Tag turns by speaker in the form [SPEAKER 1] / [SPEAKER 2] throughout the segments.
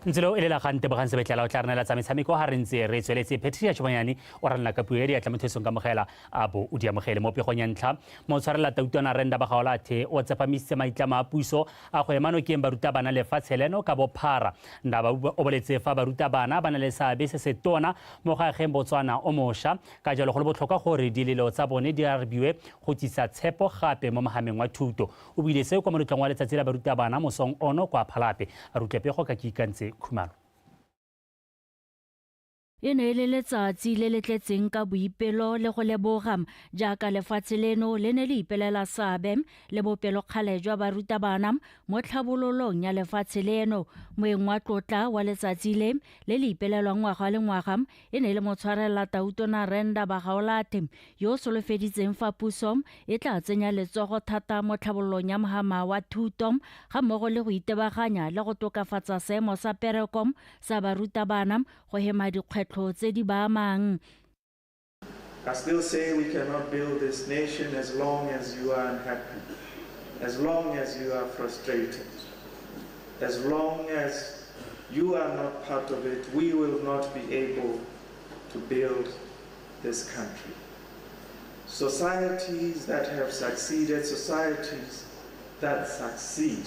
[SPEAKER 1] Ntse leo e le la ga Ntebogang Sebetlela o tla re neela tsa metshameko ga re ntse re tsweletse. Patricia Chobanyane o ranela ka puo ya diatla motho esong kamogela a bo o di amogele. Mo pegong ya ntlha, motshwarela tautwana Rre Ndaba Gaolathe o tsepamisitse maitlamo a puso a go ema nokeng barutabana lefatshe leno ka bophara. Ndaba o boletse fa barutabana ba na le seabe se se tona mo go ageng Botswana o mosha, ka jalo go le botlhokwa gore dilelo tsa bone di arabiwe go tsisa tshepo gape mo mohameng wa thuto. O buile seo kwa moletlong wa letsatsi la barutabana mosong ono kwa Phalape. A re utlwe pego ka Keikantse Khumalo.
[SPEAKER 2] E ne e le letsatsi le le tletseng ka boipelo le go leboga jaaka lefatshe leno le ne le ipelela seabe le bopelokgale jwa barutabana mo tlhabololong ya lefatshe leno. Moeng wa tlotla wa letsatsi le le le ipelelwang ngwaga le ngwaga e ne e le motshwarelela tautona Rre Ndaba Gaolathe yo o solofeditseng fa puso e tla tsenya letsogo thata mo tlhabololong ya mohama wa thuto ga mmogo le go itebaganya le go tokafatsa seemo sa pereko sa barutabana go hema dikgwetlho tse di ba amang.
[SPEAKER 3] I still say we cannot build this nation as long as you are unhappy, as long as you are frustrated, as long as you are not part of it, we will not be able to build this country. Societies that have succeeded, societies that succeed,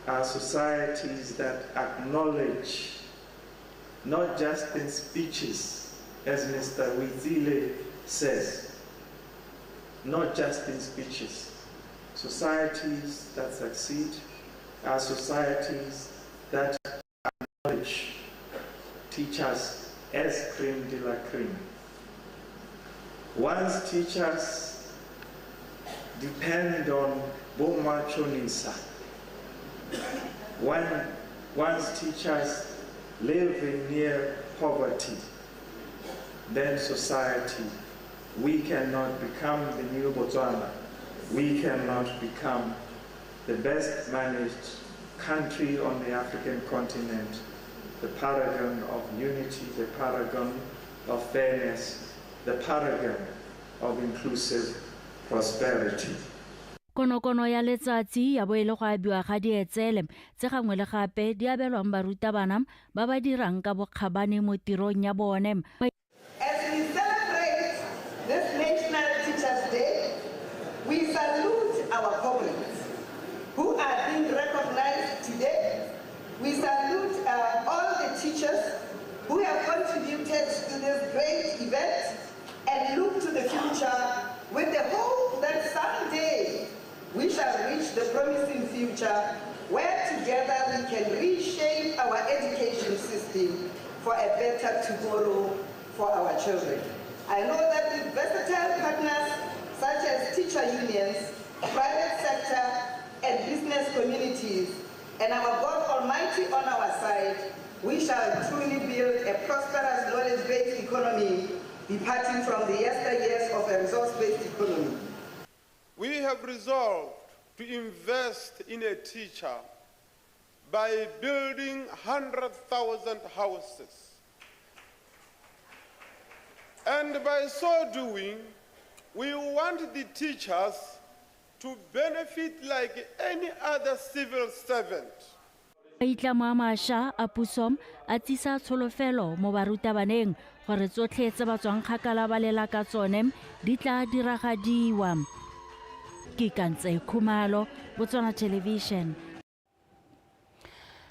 [SPEAKER 3] are societies that acknowledge, not just in speeches, as Mr. Wizile says, not just in speeches. Societies that succeed are societies that acknowledge teachers as creme de la creme. Once teachers depend on bomachonisa, once teachers live in near poverty, then society, we cannot become the new Botswana. We cannot become the best managed country on the African continent, the paragon of unity, the paragon of fairness, the paragon of inclusive prosperity.
[SPEAKER 2] Konokono ya letsatsi ya bo e le go abiwa ga dietsele tse gangwe le gape di abelwang barutabana ba ba dirang ka bokgabane mo tirong ya bone.
[SPEAKER 4] As we celebrate this National Teachers' Day, we salute our comrades who are being recognized today. We salute all the teachers who have contributed to this great event and look to the future with the hope that someday we shall reach the promising future where together we can reshape our education system for a better tomorrow for our children. I know that with versatile partners such as teacher unions, private sector, and business communities, and our God Almighty on our side, we shall truly build a prosperous knowledge-based economy, departing from the yesteryears of a resource-based economy.
[SPEAKER 5] We have resolved to invest in a teacher by building 100,000 houses. And by so doing, we want the teachers to benefit like any other civil servant.
[SPEAKER 2] Maitlamo a mašwa a puso a tsisa tsholofelo mo barutabaneng gore tsotlhe tse ba tswang kgakala ba lela ka tsone di tla diragadiwa. Ke Kantse Khumalo, Botswana Television.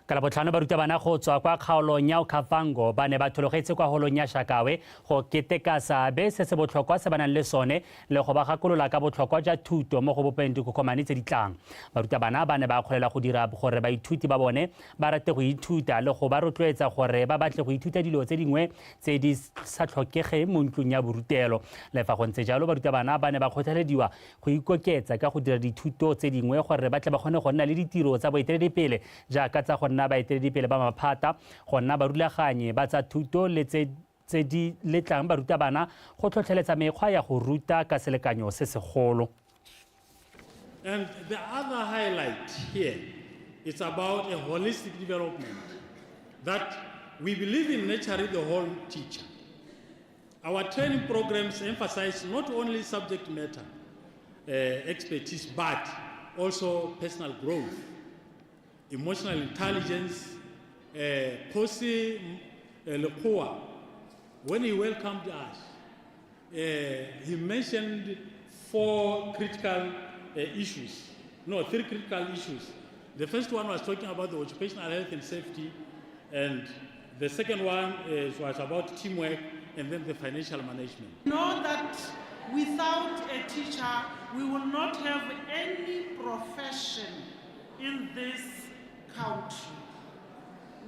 [SPEAKER 1] Ka Labotlhano barutabana go tswa kwa kgaolong ya Okavango ba ne ba thologetse kwa holong ya Shakawe go keteka seabe se se botlhokwa se ba nang le sone le go ba gakolola ka botlhokwa jwa thuto mo go bopeng dikokomane tse di tlang. Barutabana ba ne ba kgolela go dira gore baithuti ba bone ba rate go ithuta le go ba rotloetsa gore ba batle go ithuta dilo tse dingwe tse di sa tlhokegeng mo ntlong ya borutelo. Le fa go ntse jalo, barutabana ba ne ba kgothalediwa go ikoketsa ka go dira dithuto tse dingwe gore ba tle ba kgone go nna le ditiro tsa boeteledipele jaaka tsa go nna baeteledipele ba maphata, go nna barulaganyi ba tsa thuto le tse tse di letlang barutabana go tlhotlheletsa mekgwa ya go ruta ka selekanyo se segolo.
[SPEAKER 6] And the other highlight here is about a holistic development that we believe in nurturing the whole teacher. Our training programs emphasize not only subject matter expertise, but also personal growth, emotional intelligence, Kgosi Lekgowa, when he welcomed us, he mentioned four critical issues. No, three critical issues. The first one was talking about the occupational health and safety, and the second one was about teamwork, and then the financial management.
[SPEAKER 7] Know that without a teacher, we will not have any profession in this country.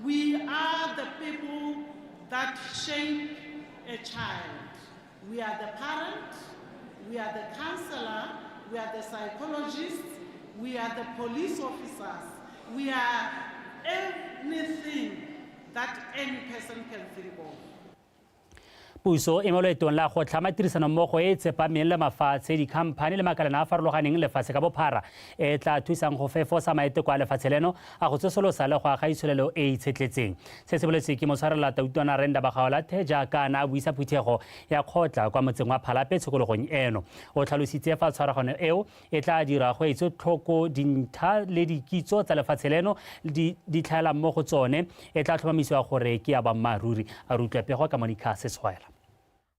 [SPEAKER 7] We are the people that shape a child. We are the parent, we are the counselor, we are the psychologists, we are the police officers, we are anything that any person can think of.
[SPEAKER 1] Puso e mo loetong la go tlhama tirisanommogo e e tsepameng le mafatshe, dikhamphane le makalana a farologaneng lefatshe ka bophara e tla thusang go fefosa maiteko a lefatshe leno a go tsosolosa le go aga itsholelo e e itshetletseng. Se se boletswe ke motshwarelela tautwana Rre Ndaba Gaolathe jaaka a ne a buisa phuthego ya kgotla kwa motseng wa Phalape tshokologong eno. O tlhalositse fa tshwaragano eo e tla dira go etswe tlhoko dintlha le dikitso tsa lefatshe leno di di tlhaelang mo go tsone e tla tlhomamisiwa gore ke ya boammaaruri. A re utlwa pego ka Monica Setshwaela.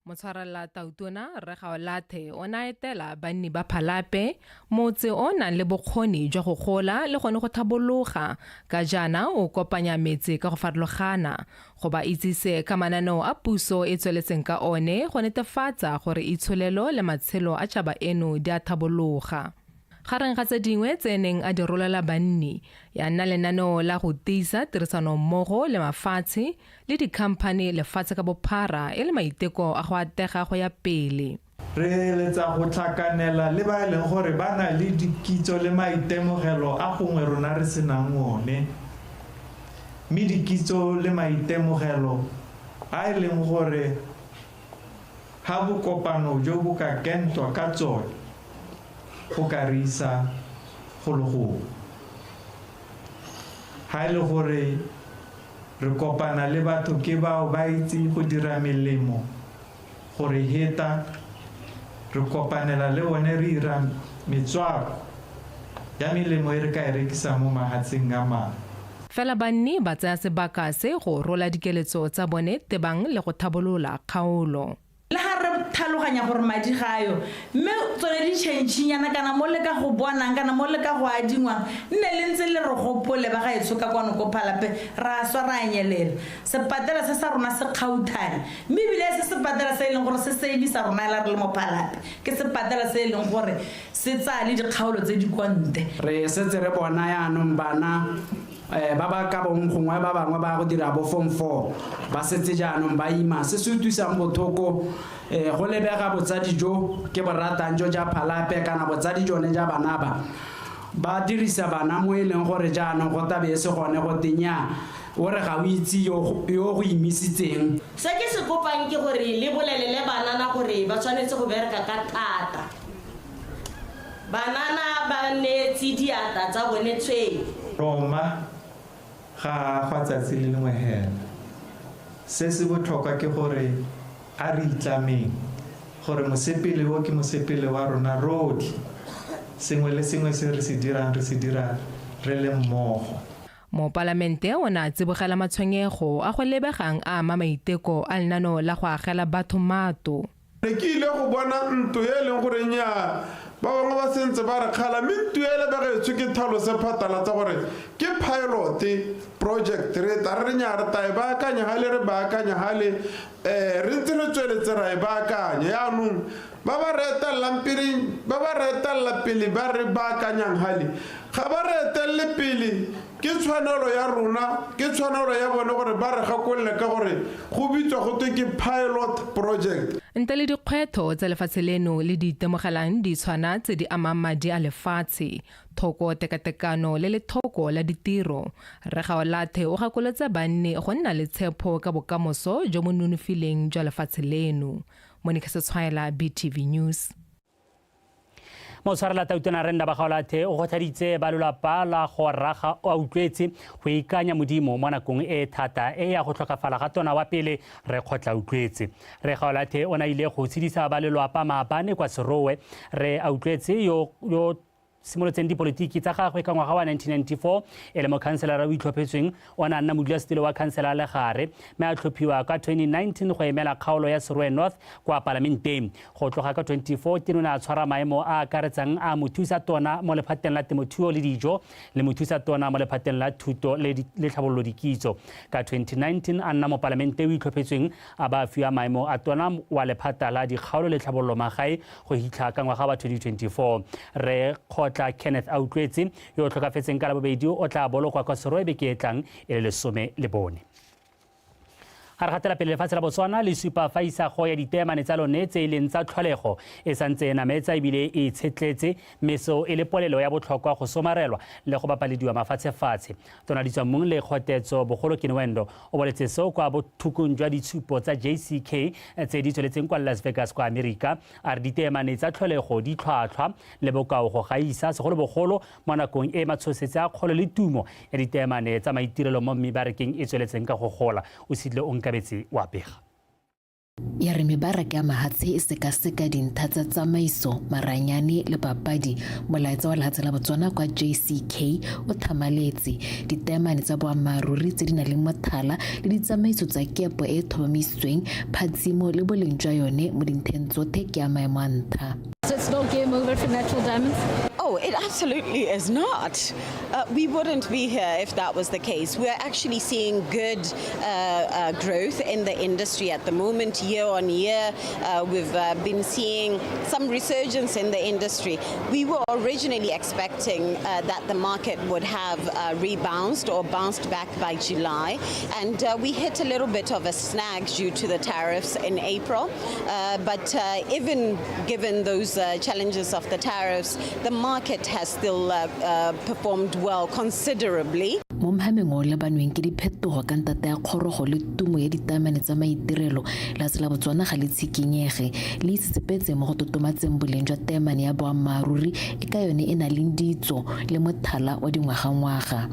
[SPEAKER 8] Motshwarelela Tautona Rre Gaolathe o ne a etela banni ba Phalape, motse o o nang le bokgoni jwa go gola le gone go thabologa ka jaana o kopanya metse ka go farologana, go ba itsise ka mananeo a puso e tsweletseng ka one go netefatsa gore itsholelo le matshelo a tšhaba eno di a thabologa. Gareng ga tse dingwe tse neng a di rolela banni, ya nna lenaneo la go tiisa tirisanommogo le mafatshe le dikhamphani lefatshe ka bophara e le maiteko a go atega go ya pele.
[SPEAKER 3] Re eletsa go tlhakanela le ba e leng gore ba na le dikitso le maitemogelo a gongwe rona re senang one, mme dikitso le maitemogelo a e leng gore ha bokopano jo bo ka kentwa ka tsone go ka re isa golo gongwe. Ha e le gore re kopana le batho ke bao ba itse go dira melemo go re heta, re kopanela le bone re ira metswako ya melemo e re ka e rekisang mo mahatsheng a mangwe.
[SPEAKER 8] Fela banni ba tsaya sebaka se go rola dikeletso tsa bone tebang le go thabolola kgaolo.
[SPEAKER 9] Le ga re tlhaloganya gore madi ga a yo, mme tsone ditšhentšhinyana kana mo le ka go bonang kana mo le ka go adingwang, nne le ntse le re gopole ba gaetsho ka kwano ko Phalape, ra swa ra nyelela. Sepatela se sa rona se kgauthane, mme ebile e se sepatela se e leng gore se servisa rona hela re le mo Phalape, ke sepatela se e leng gore se tsaya le dikgaolo tse di kwa nte.
[SPEAKER 10] Re setse re bona yaanong bana ba ba ka bong gongwe ba bangwe ba go dira bo form 4 ba setse jaanong ba ima. Se se utlwisang bothoko, go lebega botsadi jo ke bo ratang jo ja Phalape kana botsadi jone ja bana ba, ba dirisa bana mo e leng gore jaanong go tabe e se gone go tenya o re ga o itse yo go imisitseng.
[SPEAKER 11] Se ke se kopang ke gore le bolelele banana gore ba tshwanetse go bereka ka thata. Banana ba neetse diatla tsa bone tshweu.
[SPEAKER 3] Roma ga gwa tsatsi le lengwe hela. Se se botlhokwa ke gore a re itlameng gore mosepele o ke mosepele wa rona rotlhe. Sengwe le sengwe se re se dirang re se dira re le mmogo.
[SPEAKER 8] Mopalamente o ne a tsibogela matshwenyego a go lebegang a ama maiteko a lenaneo la go agela batho matlo.
[SPEAKER 5] Ne ke ile go bona ntlo e leng gore nnyaa, ba bangwe ba sentse ba re kgala, mme ntlo ele ba gaetsho ke tlhalose phatlalatsa gore ke pilot project, re tla re re nnyaa, re tla e baakanya gale, re baakanya gale, re ntse re tsweletse ra e baakanya. Yaanong ba ba re etelelang pele, ba ba re etelela pele ba re baakanyang gale, ga ba re etelele pele, ke tshwanelo ya rona, ke tshwanelo ya bone gore ba re gakolole ka gore go bitswa go twe ke pilot project.
[SPEAKER 8] Ntle le dikgwetlho tsa lefatshe leno le di itemogelang di tshwana tse di amang madi a lefatshe, thoko tekatekano le lethoko la ditiro, Rre Gaolathe o gakolotse banni go nna le tshepo ka bokamoso jo bo nonofileng jwa lefatshe leno. Monica Setshwaela, BTV News.
[SPEAKER 1] Motshwarela tautona Rre Ndaba Gaolathe o kgothaditse ba lelapa la go raga o utlwetse go ikanya Modimo mo nakong e thata e ya go tlhokafala ga tona wa pele Rre Kgotla Autlwetse. Rre Gaolathe o ne ile go tshedisa ba lelapa maabane kwa Serowe. Rre Autlwetse yo Simolotseng dipolitiki tsa gagwe ka ngwaga wa 1994 e le mokhanselara o itlhophetsweng, o ne a nna modulasetilo wa khansela ya legare mme a tlhophiwa ka 2019 go emela kgaolo ya Serowe North kwa palamenteng. Go tloga ka 2014 o ne a tshwara maemo a a akaretsang a mothusa tona mo lephateng la temothuo le dijo le mothusa tona mo lephateng la thuto le tlhabololo dikitso. Ka 2019 a nna mopalamente o itlhophetsweng a ba a fiwa maemo a tona wa lephata la dikgaolo le tlhabololo magae go hitlha ka ngwaga wa 2024. Rre Kgotla Kenneth Autlwetse yo o tlhokafetseng ka Labobedi o tla bolokwa kwa Serowe beke e tlang e le 14. Ga re gatela pele, lefatshe la Botswana le supa fa isago ya diteemane tsa lone tse e leng tsa tlholego e santse e nametsa ebile e itshetletse, mme seo e le polelo ya botlhokwa go somarelwa le go bapalediwa mafatshefatshe. Tona Ditswammung le Kgotetso Bogolo Kenewendo o boletse seo kwa bothokong jwa ditshupo tsa JCK tse di tsweletseng kwa Las Vegas kwa Amerika. A re diteemane tsa tlholego di tlhwatlhwa le bokao go gaisa, segolobogolo mo nakong e matshosetsi a kgolo le tumo ya diteemane tsa maitirelo mo mebarakeng e tsweletseng ka go gola. O Sidile Onkabetse wa pega.
[SPEAKER 12] Ya re mebaraka ya mahatshe e sekaseka dintha tsa tsamaiso, maranyane le papadi, molaetsa wa lehatshe la Botswana kwa JCK o thamaletse. Diteemane tsa boammaaruri tse di nang le mothala le ditsamaiso tsa kepo e e tlhomamisitsweng, phatsimo le boleng jwa yone mo dintheng tsothe ke a maemo a ntha.
[SPEAKER 13] So it's not game over for natural diamonds?
[SPEAKER 14] Oh, it absolutely is not. We wouldn't be here if that was the case. We're actually seeing good growth in the industry at the moment, year on year. We've been seeing some resurgence in the industry. We were originally expecting that the market would have rebounced or bounced back by July, and we hit a little bit of a snag due to the tariffs in April. But even given those challenges of the tariffs, the market has still performed well considerably.
[SPEAKER 12] Mo mhameng o lebanweng ke diphetogo ka ntata ya kgorogo le tumo ya ditaemane tsa maitirelo, lefatshe la Botswana ga le tshikinyege, le itsetsepetse mo go totomatseng boleng jwa teemane ya boammaaruri e ka yone e na leng ditso le mothala wa dingwagangwaga.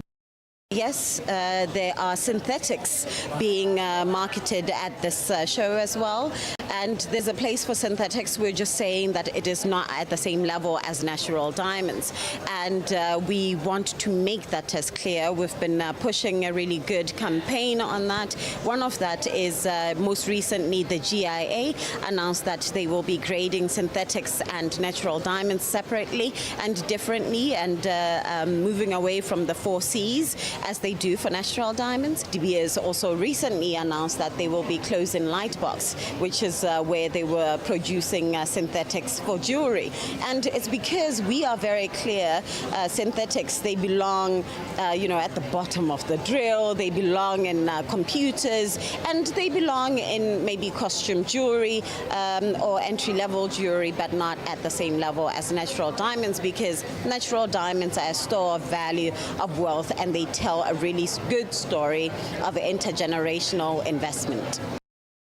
[SPEAKER 14] Yes, there are synthetics being marketed at this show as well. And there's a place for synthetics. We're just saying that it is not at the same level as natural diamonds. And we want to make that as clear. We've been pushing a really good campaign on that. One of that is most recently the GIA announced that they will be grading synthetics and natural diamonds separately and differently and moving away from the four C's as they do for natural diamonds. De Beers also recently announced that they will be closing Lightbox, which is where they were producing synthetics for jewelry. And it's because we are very clear, synthetics, they belong, at the bottom of the drill, they belong in computers, and they belong in maybe costume jewelry or entry-level jewelry, but not at the same level as natural diamonds, because natural diamonds are a store of value, of wealth, and they tell a really good story of intergenerational investment.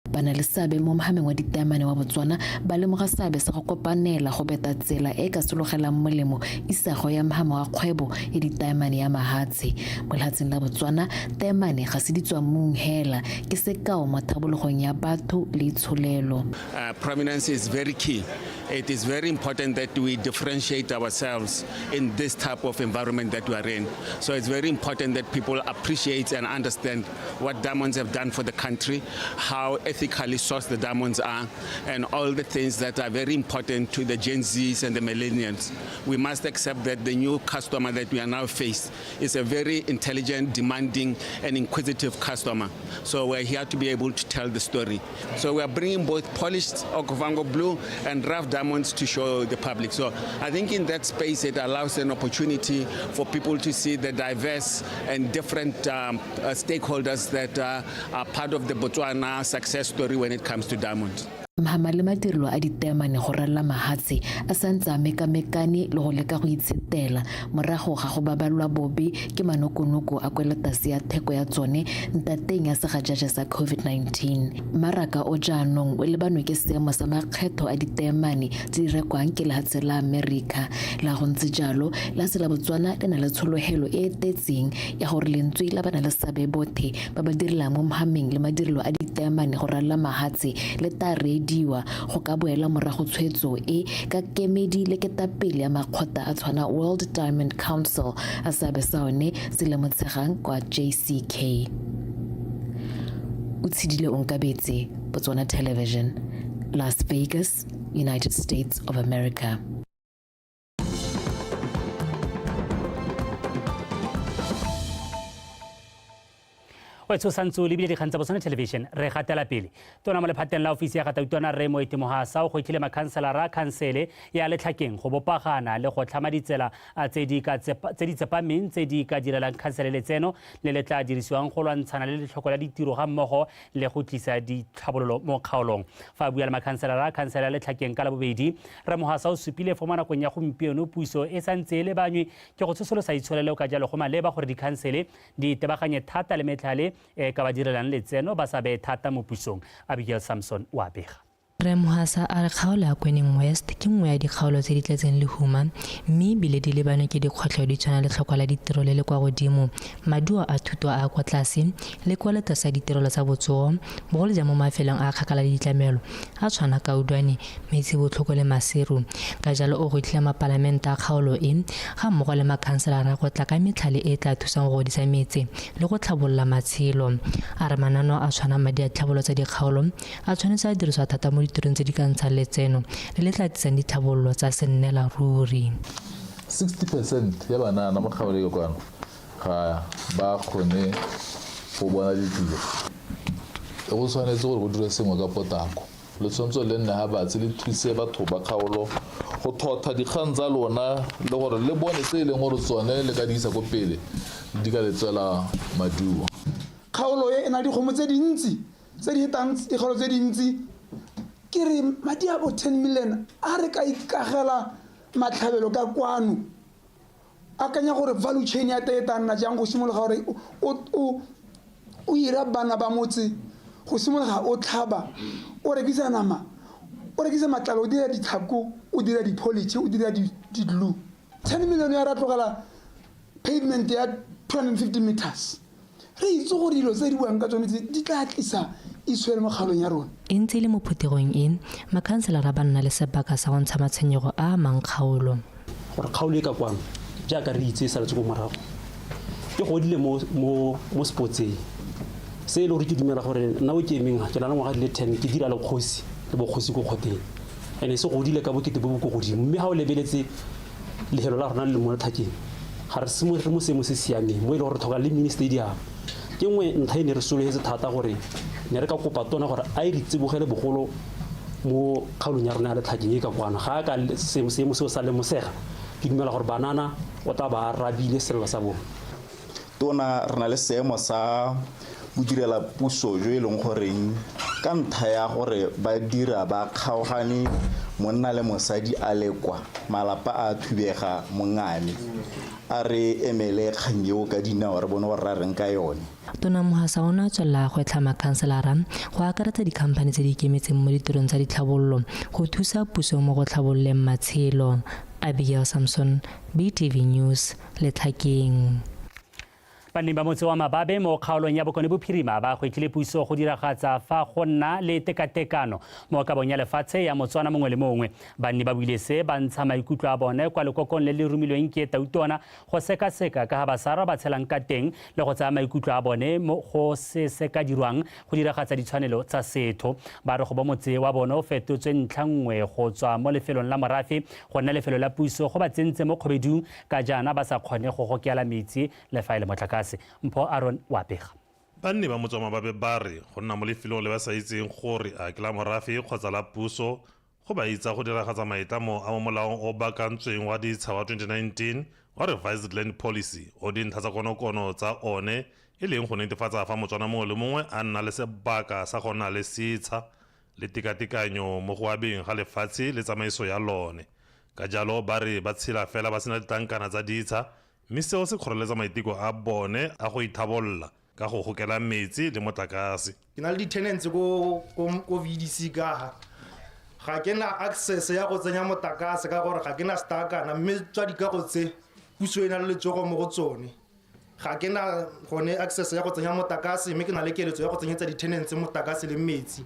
[SPEAKER 12] Ba na le seabe mo mohameng wa diteemane wa Botswana ba lemoga seabe sa go kopanela go beta tsela e ka sologelang molemo isago ya mohama wa kgwebo ya diteemane ya mahatshe. Mo lehatsheng la Botswana, teemane ga se ditswammung hela, ke sekao mo thabologong ya batho le itsholelo.
[SPEAKER 15] Prominence is very key. It is very important that we differentiate ourselves in this type of environment that we are in. So it's very important that people appreciate and understand what diamonds have done for the country, how ethically sourced the diamonds are, and all the things that are very important to the Gen Zs and the millennials. We must accept that the new customer that we are now faced is a very intelligent, demanding, and inquisitive customer. So we're here to be able to tell the story. So we are bringing both polished Okavango Blue and rough diamonds to show the public. So I think in that space it allows an opportunity for people to see the diverse and different stakeholders that are part of the Botswana success story when it comes to diamonds.
[SPEAKER 12] Mhama le madirelo a diteemane go ralala mahatshe a santse a mekamekane le go leka go itshetela morago ga go babalwa bobe ke manokonoko a kwelotlase ya theko ya tsone ntateng ya segajaja sa COVID-19. Mmaraka o jaanong o lebanwe ke seemo sa makgetho a diteemane tse di rekwang ke lehatshe la Amerika. La go ntse jalo, lehatshe la Botswana le na le tshologelo e e tletseng ya gore lentswe la ba na le seabe bothe ba ba direlang mo mohameng le madirelo a diteemane go ralala mahatshe le tla reediwa. rotloediwa go ka boela morago tshwetso e ka kemedi le ketapele ya makgotla a tshwana World Diamond Council a seabe sa one se lemotshegang kwa JCK. O tshedile Onkabetse, Botswana Television, Las Vegas, United States of America.
[SPEAKER 1] O etse o santse o lebile dikgang tsa Botswana Television. Re gatela pele. Tona mo lephateng la ofisi ya ga Tautona Rre Moeti Mohasa o gwetlhile makhanselara a khansele ya Letlhakeng go bopagana le go tlhama ditsela tse di tsepameng tse di ka direlang khansele letseno le le tla dirisiwang go lwantshana le letlhoko la ditiro ga mmogo le go tlisa ditlhabololo mo kgaolong. Fa a bua le makhanselara a khansele ya Letlhakeng ka Labobedi, Rre Mohasa o supile fa mo nakong ya gompieno puso e santse e lebanywe ke go tsosolosa itsholelo, ka jalo go maleba gore dikhansele di itebaganye thata le metlhale e ka ba direlang letseno ba sa beye thata mo pusong. Abigail Samson o a bega.
[SPEAKER 16] Rre Mohasa a re kgaolo ya Kweneng West ke nngwe ya dikgaolo tse di tletseng lehuma mme e bile di lebanwe ke dikgwetlho di tshwana le tlhokwa la ditiro le le kwa godimo, maduo a thuto a a kwa tlase le kwelotlase ya ditirelo tsa botsogo, bogolo jang mo mafelong a a kgakala le ditlamelo a tshwana Kaudwane, Metsibotlhoko le Maseru. Ka jalo o gwetlhile mapalamente a kgaolo e ga mmogo le makhanselara go tla ka metlhale e e tla thusang go godisa metse le go tlhabolola matshelo. A re mananeo a tshwana madi a ditlhabololo tsa dikgaolo a tshwanetse a dirisiwa thata mo ditirong tse di ka ntshang letseno le le tla tlisang ditlhabololo tsa sennela ruri.
[SPEAKER 17] 60% ya banana mo kgaolong e kwano ga ba kgone go bona ditiro. Go tshwanetse gore go dirwe sengwe ka potlako. Le tshwanetse le nne ga batse le thuse batho ba kgaolo go thotha dikgang tsa lona le gore le bone tse e leng gore tsone le ka di isa ko pele di ka le tswela maduo.
[SPEAKER 18] Kgaolo e e na le dikgomo tse dintsi tse di hetang dikgaolo tse dintsi. Ke re madi a bo 10 million a re ka ikagela matlhabelo ka kwano. Akanya gore value chain ya teng e tla nna jang go simologa gore o ira bana ba motse, go simologa o tlhaba, o rekisa nama, o rekisa matlalo, o dira ditlhako, o dira di-polish, o dira di-glue. 10 million ya ra tlogela pavement ya 250 meters. Re itse gore dilo tse di buang ka tsone tse di tla tlisa itsholelo mo kgaolong ya rona.
[SPEAKER 16] E ntse e le mo phuthegong e, makhanselara ba nna le sebaka sa go ntsha matshwenyego a a amang kgaolo.
[SPEAKER 19] Gore kgaolo e ka kwano jaaka re itse e saletse ko morago e godile mo mo mo sportseng se e le gore ke dumela gore nna o ke emeng ke na le ngwaga di le 10 ke dira le kgosi le bokgosi ko kgoteng ene se godile ka bokete bo bo ko godimo mme ga o lebeletse lefelo la rona le le mo Letlhakeng ga re se mo re mo seemo se siameng mo e le gore re tlhoka le mini stadium. Ke nngwe ntlha e ne re sologetse thata gore ne re ka kopa tona gore a e re tsibogele bogolo mo kgaolong ya rona ya Letlhakeng e ka kwano. Ga a ka seemo seo sa lemosega, ke dumela gore banana o tla ba arabile selelo sa bone.
[SPEAKER 20] Tona, re na le seemo sa bodirela puso jo e leng goreng ka ntlha ya gore ba dira ba kgaogane monna le mosadi a le kwa, malapa a thubega mongame. A re emele kgang eo ka dinao re bone gore ra reng ka yone.
[SPEAKER 16] Tona Mohasa o ne a tswelela a gwetlha makhanselara go akaretsa dikhamphani tse di ikemetseng mo ditirong tsa ditlhabololo go thusa puso mo go tlhabololeng matshelo. Abigail Samson, BTV News. Letlhakeng.
[SPEAKER 1] Banni ba motse wa Mababe mo kgaolong ya Bokone Bophirima ba gwetlhile puso go diragatsa fa go nna le tekatekano mo kabong ya lefatshe ya Motswana mongwe le mongwe. Banni ba buile se ba ntsha maikutlo a bone kwa lekokong le le romilweng ke Tautona go sekaseka ka ga Basarwa ba tshelang ka teng le go tsaya maikutlo a bone mo go se se ka dirwang go diragatsa ditshwanelo tsa setho. Ba re go bo motse wa bone o fetotswe ntlha nngwe go tswa mo lefelong la morafe go nna lefelo la puso go ba tsentse mo kgobedung ka jaana ba sa kgone go gokela metsi le fa e le motlakase. Mpho Aron o a bega.
[SPEAKER 21] Banni ba motse wa Mababe ba re go nna mo lefelong le ba sa itseng gore a ke la morafe kgotsa la puso go ba itsa go diragatsa maitlamo a mo molaong o baakantsweng wa ditsha wa 2019 wa Revised Land Policy o dintlha tsa konokono tsa one e leng go netefatsa fa Motswana mongwe le mongwe a nna le sebaka sa go nna le setsha le tekatekanyo mo go abeng ga lefatshe le tsamaiso ya lone. Ka jalo ba re ba tshela fela ba sena ditlankana tsa ditsha mme seo se kgoreletsa maiteko a bone a go ithabolola ka go gokela metsi le motlakase.
[SPEAKER 22] Ke na le di-tenants ko, ko, ko VDC ka ga ke na access ya go tsenya motlakase ka gore ga ke na stakana mme tswa dikago tse puso e na le letsogo mo go tsone. Ga ke na gone access ya go tsenya motlakase mme ke na le keletso ya go tsenyetsa di-tenants motlakase le metsi.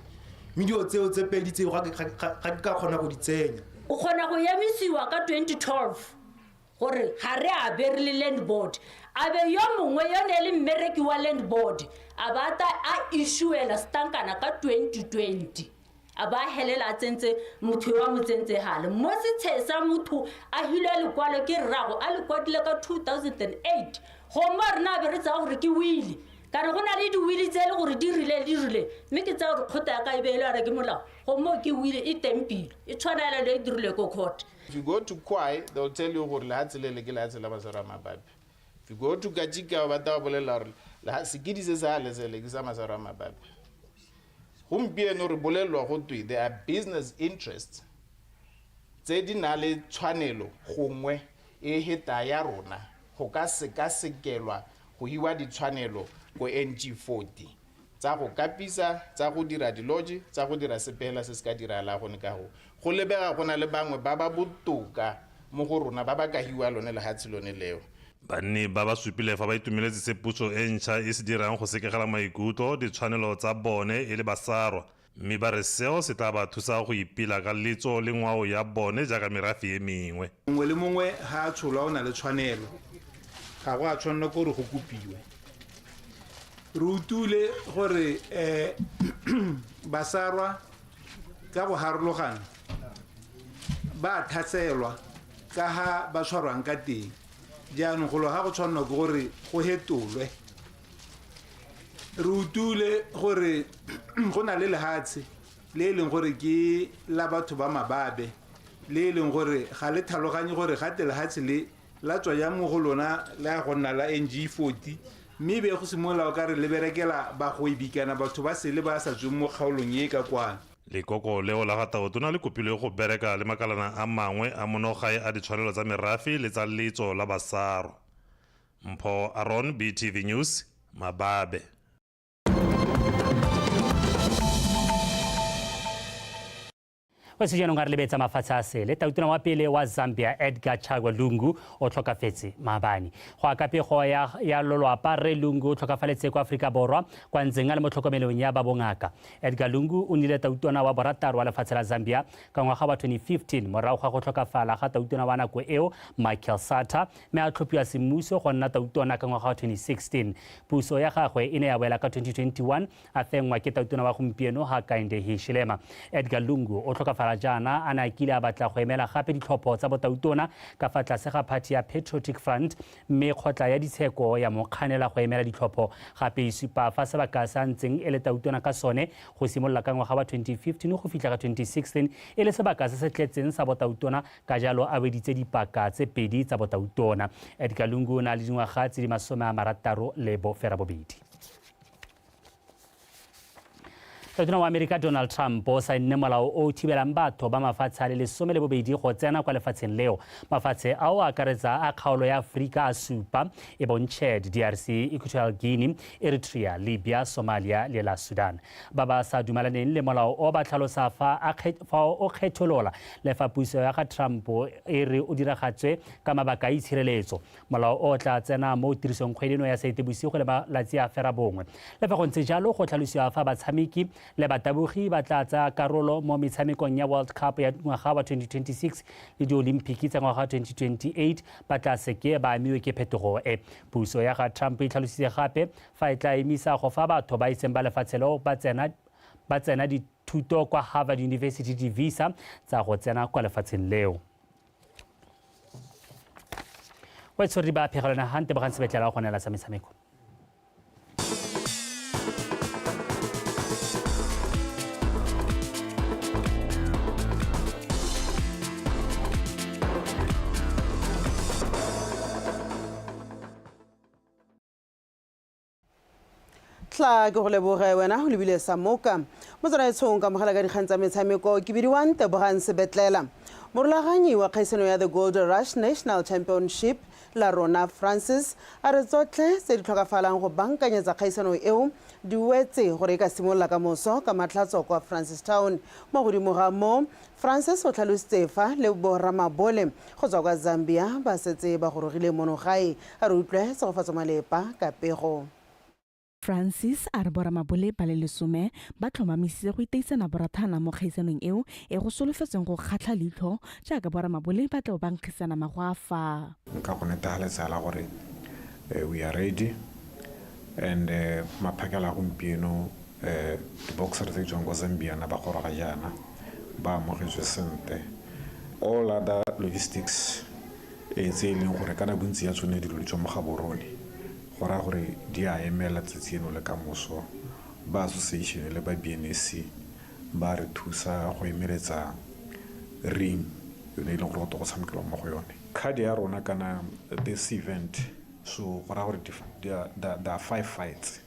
[SPEAKER 22] Mme dilo tseo tse pedi tseo ga ke ka kgona go di tsenya.
[SPEAKER 2] O kgona go emisiwa ka 2012 gore ga re a be re le land board, a be yo mongwe yo ne le mmereki wa land board a ba ta a issuela setankana ka 2020, a ba helela a tsentse motho yo a mo tsentse gale mo setsheng sa motho a hilwe lekwalo ke rrago a le kwadile ka 2008. Gongwe rena a be re tsaya gore ke wili, kana go na le diwili tse e le gore di rile di rile, mme ke tsaya gore kgota ya ka e be e le are ke molao, gongwe ke wili e teng pilo e tshwana le e dirile ko court.
[SPEAKER 4] If you go to Khwai, they'll tell you gore lehatshe le le ke lehatshe la Masarwa a Mababe. If you go to Kachika, ba tla bolela gore sekidi se sa le sele ke sa Masarwa a Mababe. Gompieno re bolelelwa go twe there are business interests tse di na le tshwanelo gongwe e heta ya rona go ka sekasekelwa go hiwa ditshwanelo ko NG40 tsa go kapisa, tsa go dira di-lodge, tsa go dira sepela se se ka diragala gone ka go. Go lebega go na le bangwe ba ba botoka mo go rona ba ba ka hiwa lone lehatshe lone leo.
[SPEAKER 21] Banni ba ba supile fa ba itumeletse se puso e ntšha e se dirang go sekegela maikutlo ditshwanelo tsa bone e le Basarwa, mme ba re seo se tla ba thusa go ipela ka letso le ngwao ya bone jaaka merafe e mengwe.
[SPEAKER 23] Mongwe le mongwe ga a tsholwa o na le tshwanelo, ga go a tshwanela ke gore go kopiwe. Re utlwile gore Basarwa ka go harologana ba tlhaselwa ka ha ba tshwarwang ka teng. Jaanong go ga go tshwanelwa ke gore go hetolwe. Re utlwile gore go na le lehatshe le e leng gore ke la batho ba Mababe, le e leng gore ga le tlhaloganye gore gate lehatshe le la tswa jang mo go lona le ya go nna la NG40, mme be go simolola o ka re le berekela bagwebi kana batho ba sele ba sa tsweng mo kgaolong e ka kwano.
[SPEAKER 21] Lekoko leo la ga Tautona le kopilwe go bereka le makalana a mangwe a monogae a ditshwanelo tsa merafe le tsa letso la Basarwa. Mpho Aron, BTV News, Mababe.
[SPEAKER 1] Go se jaanong a re lebetsa mafatshe a sele. Tautona wa pele wa Zambia Edgar Chagwa Lungu o tlhokafetse maabane. Go ya ka pego ya lolwapa, Rre Lungu o tlhokafaletse kwa Aforika Borwa kwa ntseng a le mo tlhokomelong ya ba bongaka. Edgar Lungu o nnile tautona wa borataro wa lefatshe la Zambia ka ngwaga wa 2015 morago ga go tlhokafala ga tautona wa nako eo Michael Sata, mme a tlhophiwa semmuso go nna tautona ka ngwaga wa 2016. Puso ya gagwe e ne ya wela ka 2021 a fenngwa ke tautona wa gompieno Hakainde Hichilema. Edgar Lungu o tlhokafala jaana a ne a kile a batla go emela gape ditlhopho tsa botautona ka fa tlase ga party ya Patriotic Front, mme kgotla ya ditsheko ya mo kganela go emela ditlhopho gape. E supa fa sebaka se a ntseng e le tautona ka sone go simolola ka ngwaga wa 2015 go fitlha ka 2016 e le sebaka se se tletseng sa botautona, ka jalo a weditse dipaka tse pedi tsa botautona. Edgar Lungu o na le dingwaga tse di 68. Tautona wa Amerika Donald Trump o saenne molao o o thibelang batho ba mafatshe a le 12 go tsena kwa lefatsheng leo. Mafatshe ao a akaretsa a kgaolo ya Aforika a supa e bong Chad, DRC, Equatorial Guinea, Eritrea, Libya, Somalia le la Sudan. Ba ba sa dumalaneng le molao o ba tlhalosa fa o kgetholola, le fa puso ya ga Trump e re o diragatswe ka mabaka a itshireletso. Molao o tla tsena mo tirisong kgwedi eno ya Seetebosigo le malatsi a 9. Le fa go ntse jalo, go tlhalosiwa fa batshameki le batabogi ba tla tsaya karolo mo metshamekong ya World Cup ya ngwaga wa 2026 le di-Olympic tsa ngwaga wa 2028 ba tla seke ba amiwe ke phetogo e. Puso ya ga Trump e tlhalositse gape fa e tla emisa go fa batho ba iseng ba lefatshe leo ba tsena dithuto kwa Harvard University di-visa tsa go tsena kwa lefatsheng leo. Go tshwerwe ba phegelwana hante bogang sebetlela go neela sa metshameko.
[SPEAKER 24] Tla ke go leboge wena o lebile sa moka mo tsamaisong ka mogala ka dikgang tsa metshameko. Ke bidiwang Tebogang Sebetlela. Morulaganyi wa kgaisano ya The Gold Rush National Championship la rona Francis a re tsotlhe tse di tlhokafalang go bankanyetsa kgaisano eo di wetse gore e ka simolola ka moso ka matlhatso kwa Francistown. Mo godimo ga moo, Francis o tlhalositse fa le boramabole go tswa kwa Zambia ba setse ba gorogile mono gae. A re utlwe Tshegofatso Malepa ka pego.
[SPEAKER 6] Francis a re boramabole ba le lesome ba tlhomamisitse go iteisana borathana mo kgaisanong eo e go solofetsweng go kgatlha leitlho jaaka boramabole ba tla bo ba nkgisana magwafa.
[SPEAKER 7] Nka go netefaletsa la gore we are ready and maphakela a gompieno di-boxer tse di tswang kwa Zambia na ba goroga jaana ba amogetswe sente. All other logistics tse e leng gore kana bontsi ya tsone dilo di tswa mo Gaborone, go raya gore di a emela tsatsi eno le kamoso. Ba association le ba BNSC ba re thusa go emeletsa ring yone e leng gore go to go tshamekelwa mo go yone. Card ya rona kana this event, so go raya gore there are 5 fights.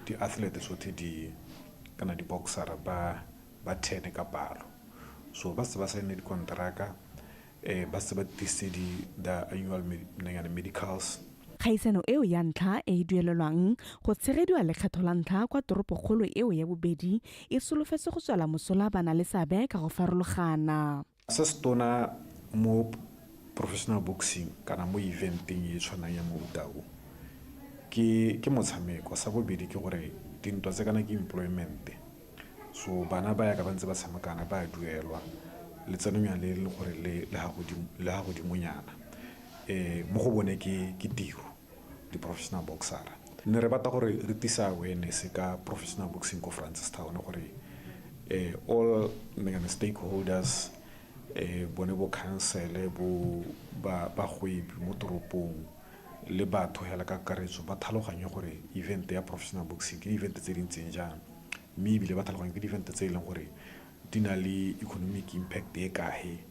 [SPEAKER 7] Di-athlete tsotlhe di kana di-boxer ba 10 ka palo. So ba setse ba saenne dikonteraka, ba setse ba tlisitse the annual medicals.
[SPEAKER 6] Kgaisano eo ya ntlha e e duelelwang go tshegediwa lekgetho la ntlha kwa toropokgolo eo ya bobedi e solofetse go tswela mosola bana le seabe ka go farologana.
[SPEAKER 7] Se se tona mo professional boxing kana mo eventeng e tshwanang ya mofuta o ke motshameko. Sa bobedi ke gore dintwa tse kana ke employment, so bana ba ya ka ba ntse ba tshamekana ba duelwa letsenonyana le le gore le ha godimonyana. Mo go bone ke tiro di-professional boxer. Ne re batla gore re tlisa awareness ka professional boxing ko Francistown gore all stakeholders, bone bo council, bo bagwebi mo toropong le batho hela ka kakaretso ba tlhaloganye gore event ya professional boxing ke event tse di ntseng jang, mme ebile ba tlhaloganye ke di-event tse e leng gore di na le economic impact e kae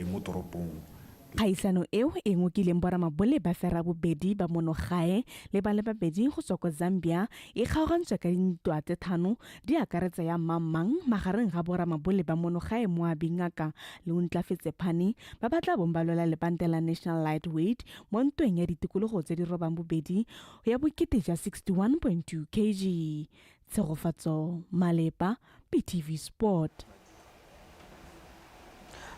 [SPEAKER 7] mo toropong.
[SPEAKER 6] Kgaisano eo e ngokileng boramabole ba ferabobedi ba monogae le ba le babedi go tswa kwa Zambia e kgaogantswe ka dintwa tse 5 di akaretsa ya mang-mang magareng ga boramabole ba monogae Moabi Ngaka le Ontlafetse Phane ba ba tla bong ba lwela lebante la National Lightweight mo ntweng ya ditikologo tse di robang bobedi ya bokete ja 61.2 kg. Tshegofatso Malepa, BTV Sport.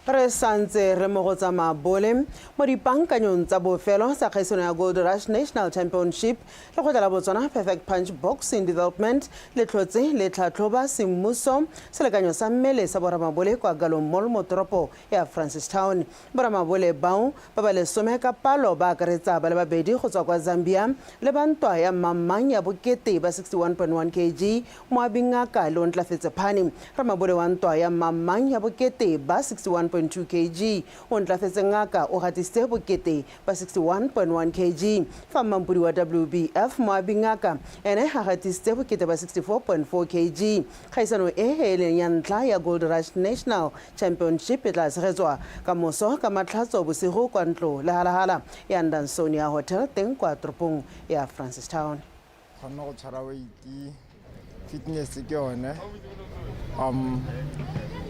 [SPEAKER 24] Re santse re mo go tsa mabole mo dipankanyong tsa bofelo tsa kgaisano ya Gold Rush National Championship. Lekgotla la Botswana Perfect Punch Boxing Development le tlhotse le tlhatlhoba semmuso selekanyo sa mmele sa boramabole kwa Galong Mall mo toropo ya Francistown. Boramabole bao ba ba lesome ka palo ba akaretsa ba le babedi go tswa kwa Zambia le ba ntwa ya mang-mang ya bokete ba 61.1 kg Moabi Ngaka le Ontlafetse Phane. Ramabole wa ntwa ya mang-mang ya bokete ba 61.2 kg Ontlafetse Ngaka o gatisitse bokete ba 61.1 kg, fa mmampodi wa WBF Moabi Ngaka ene a gatisitse bokete ba 64.4 kg. Kgaisano e e leng ya ntlha ya Gold Rush National Championship e tla tshegetswa ka moso ka matlhatso bosigo kwa ntlo lehalahala ya Ndansonia Hotel teng kwa toropong ya Francistown.
[SPEAKER 9] Kgonne go tshwara weight, fitness ke yone,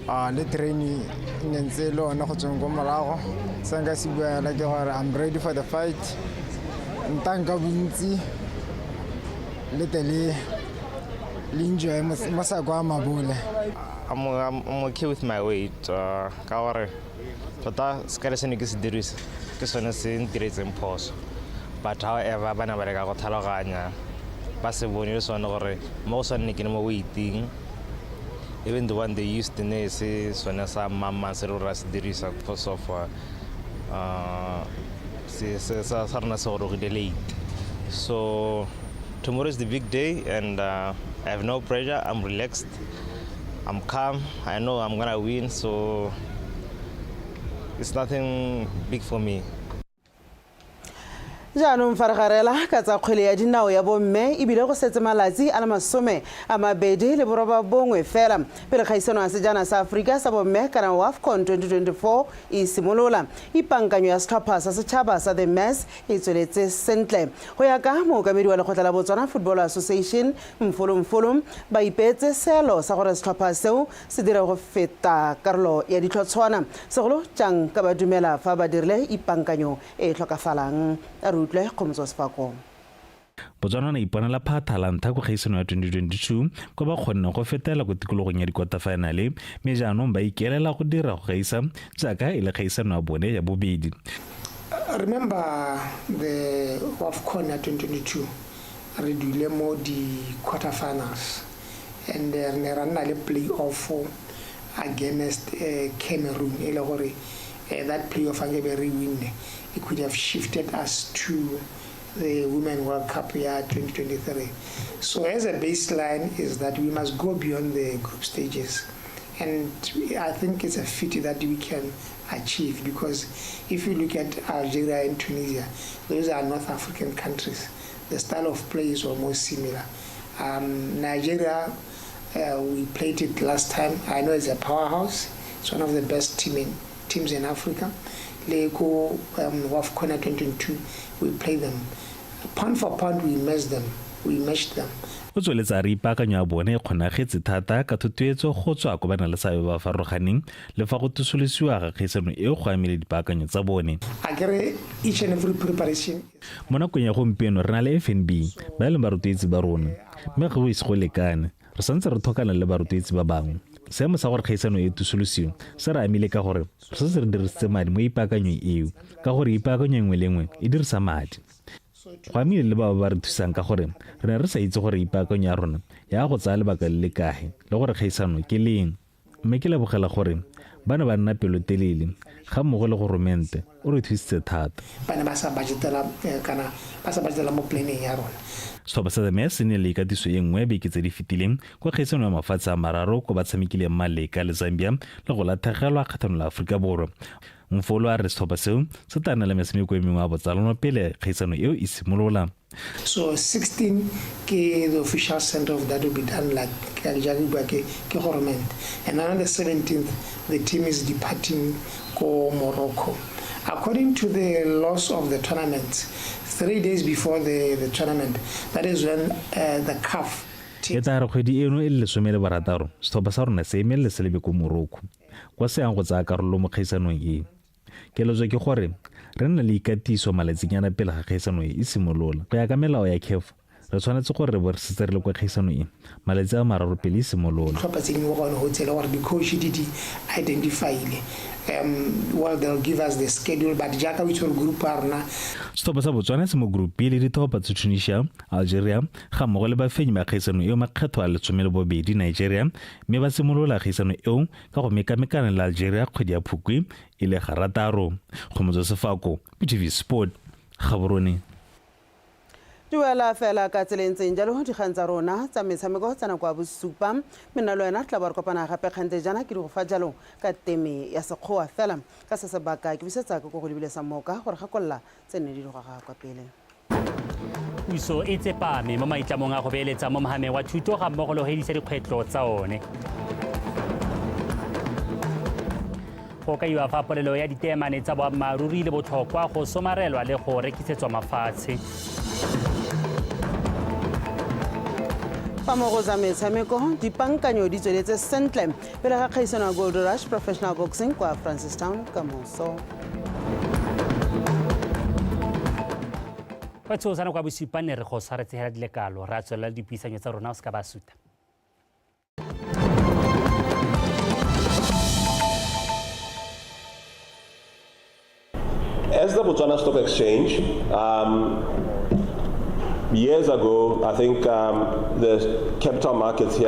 [SPEAKER 9] le training ne ntse le one go tsweng ko morago. Se nka se buang fela ke gore I'm ready for the fight. Ntanka bontsi le tle le enjoy mosako wa mabole.
[SPEAKER 10] I'm okay with my weight, ka gore tota sekale se ne ke se dirisa ke sone se ntiretseng phoso, but however ba ne ba leka go tlhaloganya, ba se bone le sone gore mo go sone ke ne mo weighting, even the one they used ne se sone sa mamma se re ra se dirisa because of se sa rona se gorogile late. So tomorrow is the big day and I have no pressure. I'm relaxed, I'm calm, I know I'm gonna win, so it's nothing big for me.
[SPEAKER 24] Jaanong fa re garela ka tsa kgwele ya dinao ya bomme ebile go setse malatsi a le 29 fela pele kgaisano ya sejana sa Aforika sa bomme kana WAFCON 2024 e simolola. Ipankanyo ya setlhopha sa setšhaba sa The Mess e tsweletse sentle. Go ya ka mookamedi wa lekgotla la Botswana Football Association Mfolo Mfolo, ba ipeetse seelo sa gore setlhopha seo se dire go feta karolo ya ditlhotshwana, segolo jang ka ba dumela fa ba dirile ipankanyo e tlhokafalang. A re utlwe Kgomotso Sefako.
[SPEAKER 25] Botswana ne iponela phatha la ntlha ko kgaisano ya 2022 kwa ba kgonne go fetela ko tikologong ya di-quarter final, mme jaanong ba ikelela go dira go gaisa jaaka e le kgaisano ya bone ya bobedi.
[SPEAKER 26] Remember the WAFCON ya 2022,
[SPEAKER 3] Re dule mo di-quarter finals and re ne ra nna le play off against Cameroon, e le gore that play off anke re winne, it could have shifted us to the Women World Cup ya 2023. So as a baseline is that we must go beyond the group stages, and I think it's a feat that we can achieve, because if you look at Algeria and Tunisia, those are North African countries. The style of play is almost similar. Nigeria, we played it last time. I know it's a powerhouse. It's one of the best teams in Africa. Le ko WAFCON 2022, we played them. Pound for pound, we matched them. We matched them.
[SPEAKER 25] O tsweletsa re ipaakanyo ya bone e kgonagetse thata ka thotloetso go tswa ko bana le seabe ba farologaneng, le fa go tosolosiwa ga kgaisano eo go amile dipaakanyo tsa bone.
[SPEAKER 3] Akere each and every preparation.
[SPEAKER 25] Mo nakong ya gompieno re na le FNB ba e leng barotloetsi ba rona, mme ga go ise go lekane, re santse re tlhokana le barotloetsi ba bangwe. Seemo sa gore kgaisano e tosolosiwe se re amile ka gore re santse re dirisitse madi mo ipaakanyong eo, ka gore ipaakanyo nngwe le nngwe e dirisa madi. Go amile le bao ba re thusang ka gore re ne re sa itse gore ipaakanyo ya rona ya go tsaya lebaka le le kae le gore kgaisano ke leng, mme ke lebogela gore ba ne ba nna pelotelele ga mmogo le goromente o re thusitse thata.
[SPEAKER 3] Ba ne ba sa budgetela kana ba sa budgetela mo planning ya rona.
[SPEAKER 25] Setlhopha sa The se ne le ikatiso e nngwe beke tse di fetileng kwa kgaisano ya mafatshe a mararo ko ba tshamekileng Maleka le Zambia le go latlhegelwa kgatlhanong le Aforika Borwa. Mfolo a re setlhopha seo se tla nna le metshameko e mengwe ya botsalano pele kgaisano eo e simolola.
[SPEAKER 3] So 16 ke the official send off that will be done like ka jaaka bua ke government, and on the 17th the team is departing ko Morocco. According to the laws of the tournament, 3 days before the tournament, that is when the CAF.
[SPEAKER 25] E tla re kgwedi eno e le 16, setlhopha sa rona se emelele se lebe ko Morocco kwa se yang go tsaya karolo mo kgaisanong e. Keletso ke gore re nne le ikatiso malatsinyana pele ga kgaisano e e simolola. Go ya ka melao ya CAF, re tshwanetse gore re bo re setse re le kwa kgaisano e malatsi a mararo pele e simolola.
[SPEAKER 3] Ditlhopha tse dingwe gone go tsela gore di-coach di identify-ile. Well, they'll give us the schedule, but jaaka o itse gore group ya rona.
[SPEAKER 25] Setlhopha sa Botswana se mo group B le ditlhopha tsa Tunisia, Algeria ga mmogo le bafenyi ba kgaisano eo makgetho a 12 Nigeria, mme ba simolola kgaisano eo ka go mekamekana le Algeria kgwedi ya Phukwi e le garataro. Kgomotso Sefako, BTV Sport, Gaborone.
[SPEAKER 24] Duela fela ka tsela e ntseng jalo dikgang tsa rona tsa metshameko tsa nako ya bosupa, mme nna le wena tla bo re kopana gape kgante jaana ke di go fa jalo ka teme ya sekgowa fela ka se sebaka ke busetsa ka ko go lebile sa moka gore gakolola tse nne di di goga kwa pele.
[SPEAKER 1] Puso e tsepame mo maitlamong a go beeletsa mo mohameng wa thuto ga mmogo le go hedisa dikgwetlho tsa one. Go kaiwa fa polelo ya diteemane tsa boammaaruri le botlhokwa go somarelwa le go rekisetswa mafatshe.
[SPEAKER 24] Fa mo go tsa metshameko, dipankanyo di tsweletse sentle pele ga kgaisano ya Gold Rush Professional Boxing kwa Francistown ka moso.
[SPEAKER 1] Batho sa nako ya bosupa ne re go tshwaretse hela dilekalo, ra tswelela le dipuisanyo tsa rona o se ka ba suta.
[SPEAKER 5] As the Botswana Stock Exchange, years ago, I think the capital markets here